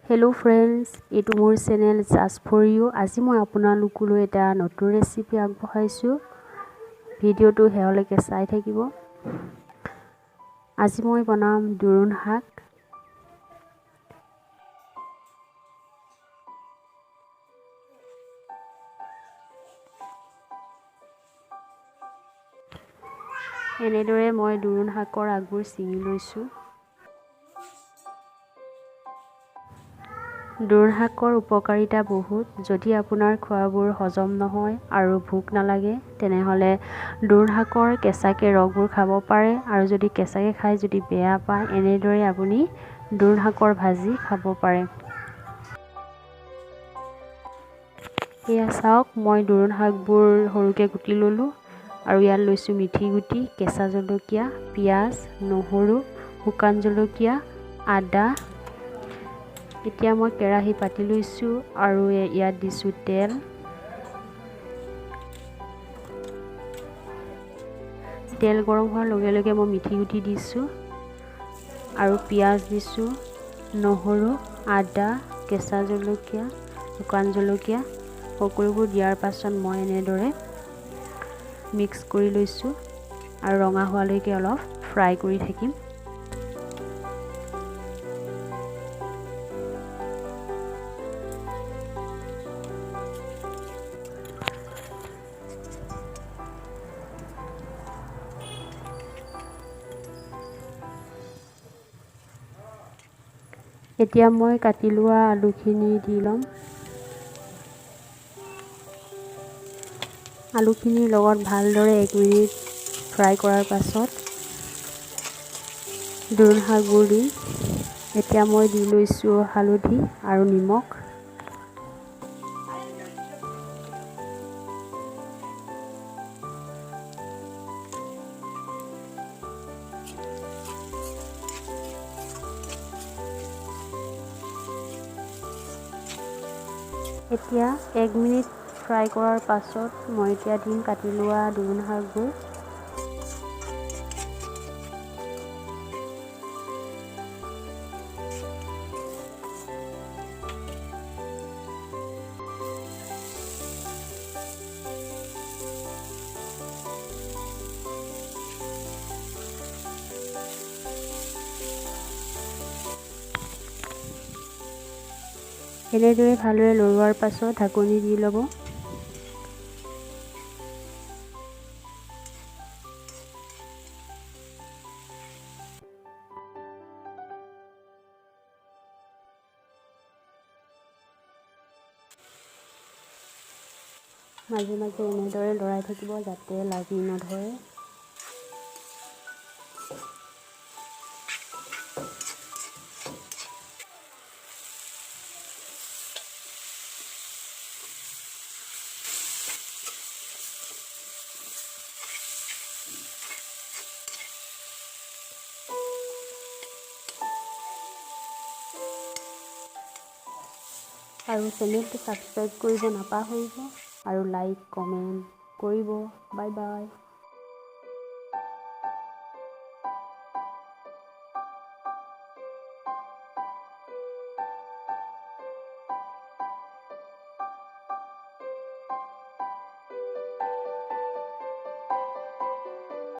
Hello' friends, এইটো মোৰ channel just for U. আজি মই আপোনালোকলৈ এটা নতুন ৰেচিপি আগবঢ়াইছোঁ। ভিডিঅ'টো শেহলৈকে চাই থাকিব। আজি মই বনাম দোৰোণ শাক। এনেদৰে মই দোৰোণ শাকৰ আগবোৰ ছিঙি লৈছোঁ। দোৰোণ শাকৰ উপকাৰিতা বহুত। যদি আপোনাৰ খোৱাবোৰ হজম নহয় আৰু ভোক নালাগে, তেনেহ'লে দোৰোণ শাকৰ কেঁচাকৈ ৰসবোৰ খাব পাৰে। আৰু যদি কেঁচাকৈ খাই যদি বেয়া পায়, এনেদৰে আপুনি দোৰোণ শাকৰ ভাজি খাব পাৰে। এয়া চাওক, মই দোৰোণ শাকবোৰ সৰুকৈ কুটি ল'লোঁ আৰু ইয়াত লৈছোঁ মিঠি গুটি, কেঁচা জলকীয়া, পিঁয়াজ, নহৰু, শুকান জলকীয়া, আদা। এতিয়া মই কেৰাহী পাতি লৈছোঁ আৰু ইয়াত দিছোঁ তেল। তেল গৰম হোৱাৰ লগে লগে মই মিঠি গুটি দিছোঁ আৰু পিঁয়াজ দিছোঁ, নহৰু, আদা, কেঁচা জলকীয়া, শুকান জলকীয়া সকলোবোৰ দিয়াৰ পাছত মই এনেদৰে মিক্স কৰি লৈছোঁ আৰু ৰঙা হোৱালৈকে অলপ ফ্ৰাই কৰি থাকিম। এতিয়া মই কাটি লোৱা আলুখিনি দি ল'ম। আলুখিনিৰ লগত ভালদৰে 1 মিনিট ফ্ৰাই কৰাৰ পাছত দোৰোণ শাকবোৰ দিম। এতিয়া মই দি লৈছোঁ হালধি আৰু নিমখ। এতিয়া 1 মিনিট ফ্ৰাই কৰাৰ পাছত মই এতিয়া দিম কাটি লোৱা দোৰোণ শাকবোৰ। এনেদৰে ভালদৰে লৰোৱাৰ পাছত ঢাকনি দি ল'ব। মাজে মাজে এনেদৰে লৰাই থাকিব যাতে লাগি নধৰে। আৰু চেনেলটো ছাবস্ক্ৰাইব কৰিব নাপাহৰিব আৰু লাইক কমেণ্ট কৰিব। Bye bye.